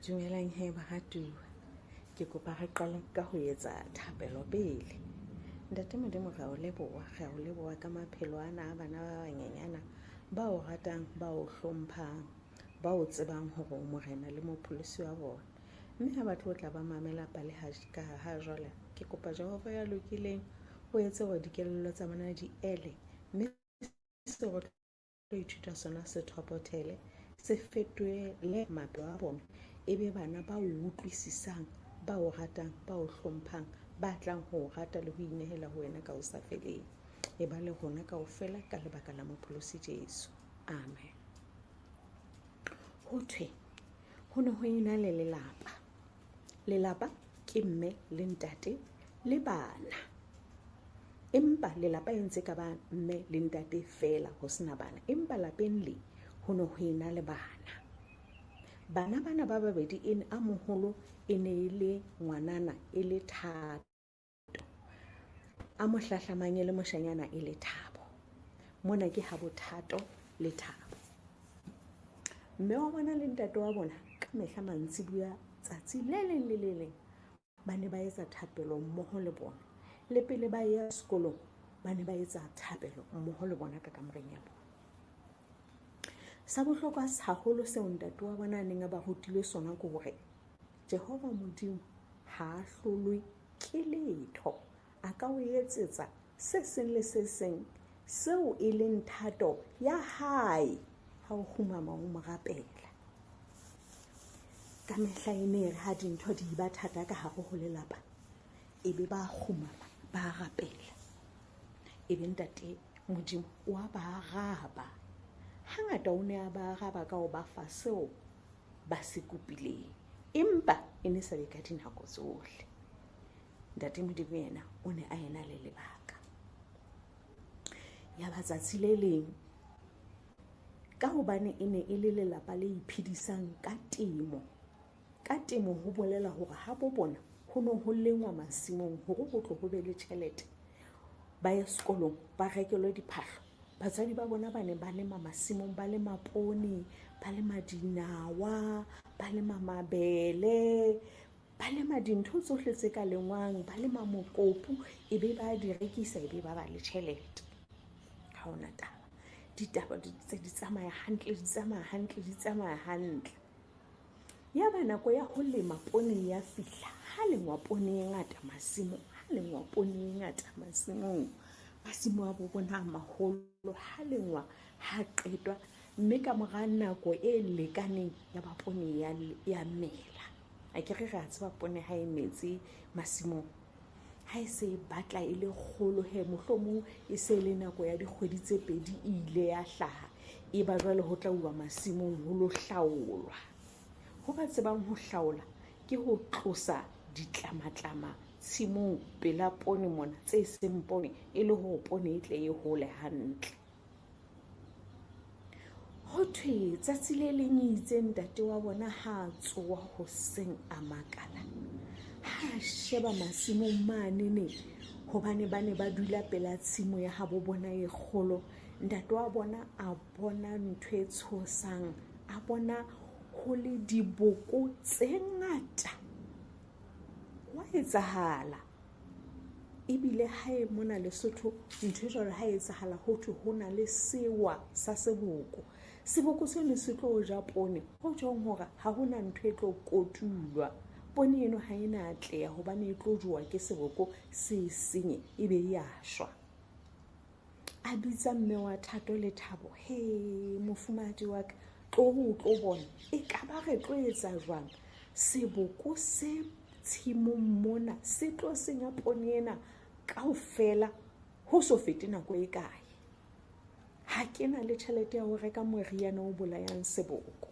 Dumelang he baratuwa. Ke kopa re qale ka ho etsa thapelo pele. Ntate Modimo re a o leboha, re a o leboha ka maphelo ana a bana ba banyenyana ba o ratang, ba o hlomphang, ba o tsebang hore o morena le mopholosi wa bona. Mme ha ba tlo tla ba mamela pale ka ha jwale, ke kopa Jehova ya lokileng o etse hore dikelello tsa bona di ele mme seo re tlo ithuta sona se thopothele se fetohele maphelo a bona e be bana ba o utlwisisang ba o ratang ba o hlomphang ba tlang ho o rata le ho inehela ho wena ka ho sa feleng e ba le rona kaofela ka lebaka la mopholosi Jesu amen ho thwe ho ne ho ena le lelapa lelapa ke mme le ntate le bana empa lelapa e ntse ka ba mme le ntate feela ho sena bana empa lapeng le ho ne ho ena le bana bana bana ba babedi e a moholo e ne e le ngwanana e le Thato a mo hlahlamang e le moshanyana e le Thabo mona ke ha boThato le Thabo mme wa bona le ntate wa bona ka mehla mantsibuya tsatsi le leng le le leng ba ne ba etsa thapelo mmoho le bona le pele ba ya sekolong ba ne ba etsa thapelo mmoho le bona ka kamoreng ya bona sa bohlokwa haholo seo ntate wa bona a neng a ba rutile sona ke hore Jehova Modimo ha a hlolwe ke letho. A ka o etsetsa se seng le se seng seo e leng thato ya hae ha o kgumama o mo rapela. Ka mehla e ne e re ha dintho di ba thata ka hare ho lelapa, e be ba kgumama ba rapela. E be ntate Modimo o a ba araba. Hangata o ne a ba araba ka ho ba fa seo ba se kopileng empa e ne sa be ka dinako tsohle ntate modimo yena o ne a ena le lebaka ya ba tsatsi le leng ka hobane e ne e le lelapa le iphedisang ka temo ka temo ho bolela hore ha bo bona ho ne ho lengwa masimong hore ho tlo ho be le tjhelete ba ye sekolong ba rekelwe diphahlo batswadi ba bona ba ne ba lema masimong ba lema poone ba lema dinawa ba lema mabele ba lema dintho tsohle tse ka lengwang ba lema mokopu e be ba di rekisa e be ba ba le tjhelete ha ona taba ditaba di tse di tsamaya hantle di tsamaya hantle di tsamaya hantle ya ba nako ya ho lema poone ya fihla ha lengwa poone e ngata masimong ha lengwa poone e ngata masimong masimo a bo bona a maholo ha lengwa ha qetwa mme ka mora nako e lekaneng ya ba poone ya, ya mela a ke re re a tseba poone ha e metse masimong ha e se e batla e le kgolo he mohlomong e se e le nako ya dikgwedi tse pedi e ile ya hlaha e ba jwale ho tla uwa masimong ho lo hlaolwa ho ba tsebang ho hlaola ke ho tlosa ditlamatlama tshimong pela poone mona tse seng poone e le hore poone e tle e hole hantle Ho thwe tsatsi le leng itse ntate wa bona ha a tsoha hoseng a makala ha a sheba masimong manene hobane ba ne ba dula pela tshimo ya habo bona e kgolo ntate wa bona a bona ntho e tshosang a bona ho le diboko tse ngata wa etsahala Ebile hae mona Lesotho ntho e jwalo ha e etsahala ho thwe ho na le sewa sa seboko. Seboko seno se tlo ja poone ho tjhong hore ha ho na ntho e tlo kotulwa. Poone eno ha e na atleha hobane e tlo jowa ke seboko se senye e be ya shwa. A bitsa mme wa Thato le Thabo, he mofumahadi wa ka tlo o tlo bona e ka ba re tlo etsa jwang seboko se tshimong mona se tlo senya poone ena kaofela ho so fete nako e kae ha ke na le tjhelete ya ho reka moriana o bolayang seboko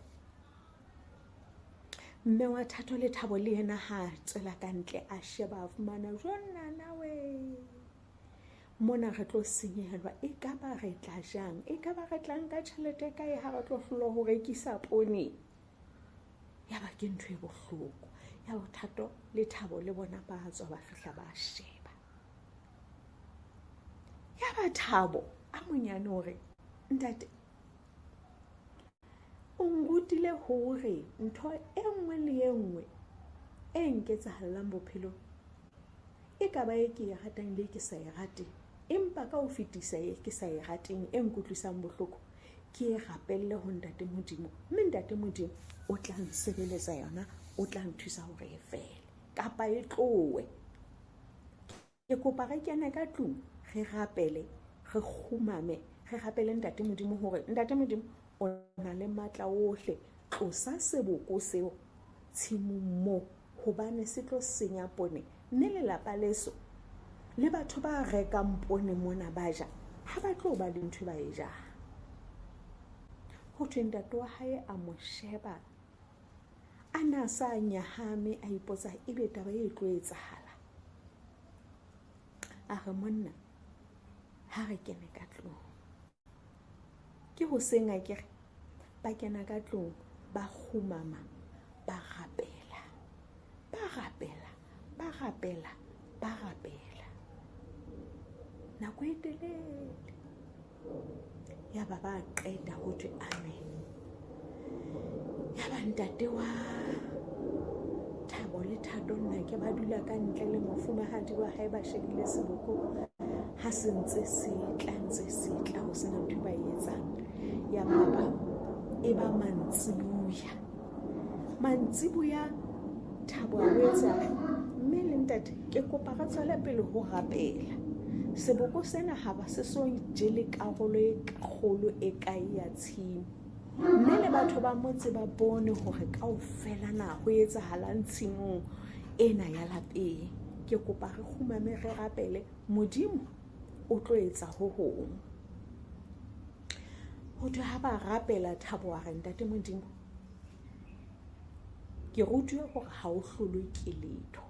mme wa Thato le Thabo le yena ha a tswela ka ntle a sheba a fumana jonnana we mona re tlo senyehelwa e ka ba re tla jang e ka ba re tla nka tjhelete kae ha re tlo hlolwa ho rekisa poone ya ba ke ntho e bohloko ya boThato le Thabo le bona ba tswa ba fihla ba sheba ya ba Thabo a monyane hore ntate O nrutile hore ntho e nngwe le e nngwe e nketsahallang bophelong e ka ba e ke e ratang le e ke sa e rateng, empa ka ho fetisa e ke sa e rateng e nkutlwisang bohloko, ke e rapelle ho Ntate Modimo, mme Ntate Modimo o tla nsebeletsa yona, o tla nthusa hore e fele kapa e tlowe. Ke kopa re kene ka tlung re rapele, re kgumame, re rapele Ntate Modimo hore Ntate Modimo o na le matla ohle, tlosa seboko seo tshimong moo hobane se tlo senya poone mme lelapa leso le batho ba rekang poone mona ba ja ha ba tlo ba le ntho ba e jang. Ho thwe ntate wa hae a mo sheba a na sa nyahame a ipotsa ebe taba e tlo etsahala. A re monna ha re kene ka tlung. Ke hoseng akere ba kena ka tlung ba kgumama ba rapela ba rapela ba rapela ba rapela nako e telele. Ya ba ba qeta ho thwe amen. Ya ba ntate wa Thabo le Thato nna ke ba dula ka ntle le mofumahadi wa hae ba shebile seboko ha se ntse se tla ntse se tla ho sena ntho ba e etsang. Ya ba ba e ba mantsibuya. Mantsibuya Thabo a boetse a re mme le ntate ke kopa re tswele pele ho rapela. Seboko sena ha ba se so jele karolo e kgolo e kae ya tshimo. Mme le batho ba motse ba bone hore kaofela na ho etsahalang tshimong ena ya lapeng. Ke kopa re kgumame re rapele Modimo o tlo etsa ho hong. Ho thwe ha ba rapela Thabo a re Ntate Modimo ke rutuwe hore ha o hlolwe ke letho.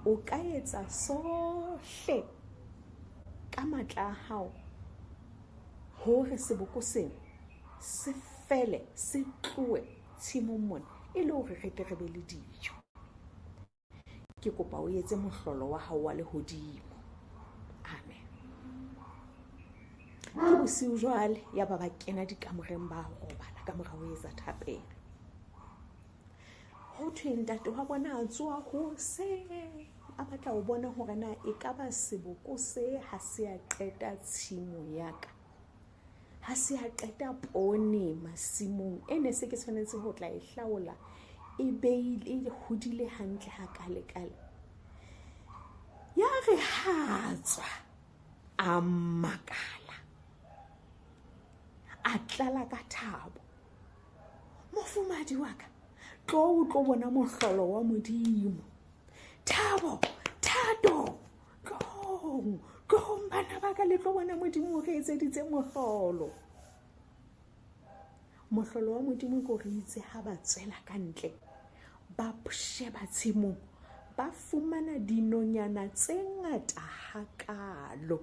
O ka etsa sohle ka matla a hao hore seboko sena se fele se tlohe tshimong mona e le hore re tle re be le dijo. Ke kopa o etse mohlolo wa hao wa lehodimo. Amen. Ke bosiu jwale ya ba ba kena dikamoreng ba robala ka mora ho etsa thapelo. Ho thwe ntate wa bona a tsoha hoseng a batla ho bona hore na e ka ba seboko se ha se a qeta tshimo ya ka. Ha se a qeta poone masimong e ne se ke tshwanetse ho tla e hlaola e beile e hodile hantle ha kale kale. Ya re ha tswa a makala a tlala ka thabo. Mofumadi wa ka tlo o tlo bona mohlolo wa Modimo. Thabo, Thato, tlong, tlong bana ba ka le tlo bona Modimo o re etseditse mohlolo. Mohlolo wa Modimo ke re itse ha ba tswela ka ntle ba sheba tshimong ba fumana dinonyana tse ngata hakalo.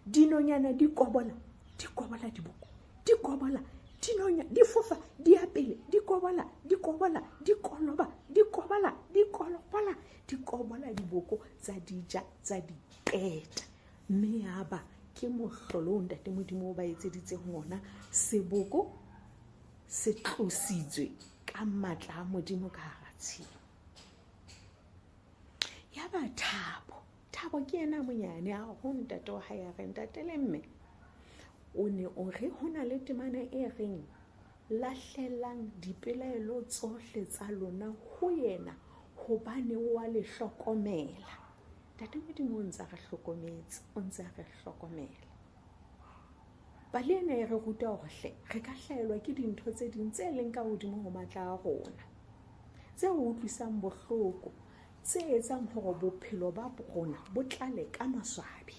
Dinonyana di kobola, di kobola diboko, di kobola dinonya di fofa di ya pele di kobola di kobola di koloba di kobola di kolobola di kobola diboko tsa di ja tsa di qeta. Mme ya ba ke mohlolo o Ntate Modimo o ba etseditseng ona. Seboko se tlositswe ka matla a Modimo ka hara tshimo. Ya ba Thabo, Thabo ke yena monyane a ho ntate wa hae a re ntate le mme o ne o re ho na le temana e reng lahlelang dipelaelo tsohle tsa lona ho yena hobane o a le hlokomela. Ntate Modimo o ntse a re hlokometse, o ntse a re hlokomela. Pale ena e re ruta hore hle re ka hlahelwa ke dintho tse ding tse leng ka hodimo ho matla a rona, tse re utlwisang bohloko, tse etsang hore bophelo ba rona bo tlale ka maswabi.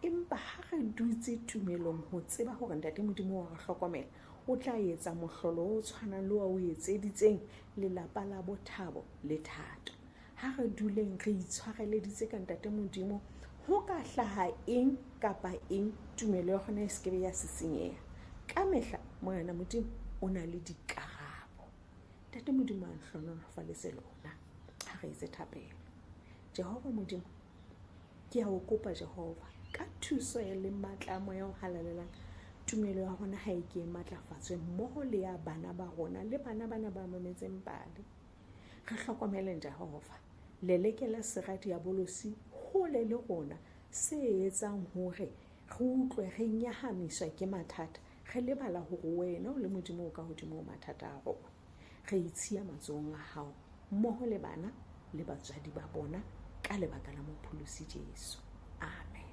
Empa ha re dutse tumelong ho tseba hore Ntate Modimo wa re hlokomela, o tla etsa mohlolo o tshwanang le wa o etseditseng lelapa la bo Thabo le Thato. Ha re duleng re itshwareleditse ka Ntate Modimo, ho ka hlaha eng kapa eng, tumelo ya rona e se ke be ya sisinyeha. Ka mehla Morena Modimo o na le dikarabo. Ntate Modimo a nhlohonolofaletse lona. Ha re etse thapelo. Jehova Modimo, ke a o kopa Jehova, ka thuso ya le matla a moya o halalelang, Tumelo ya rona ha e ke e matlafatswe mmoho le ya bana ba rona le bana bana ba mametseng pale. Re hlokomeleng Jehova, lelekela sera diabolosi hole le rona se etsang hore re utlwe re nyahamiswa ke mathata, re lebala hore wena o le Modimo o ka hodimo ho mathata a rona. Re itshiya matsohong a hao mmoho le bana le batswadi ba bona ka lebaka la Mopholosi Jesu. Amen.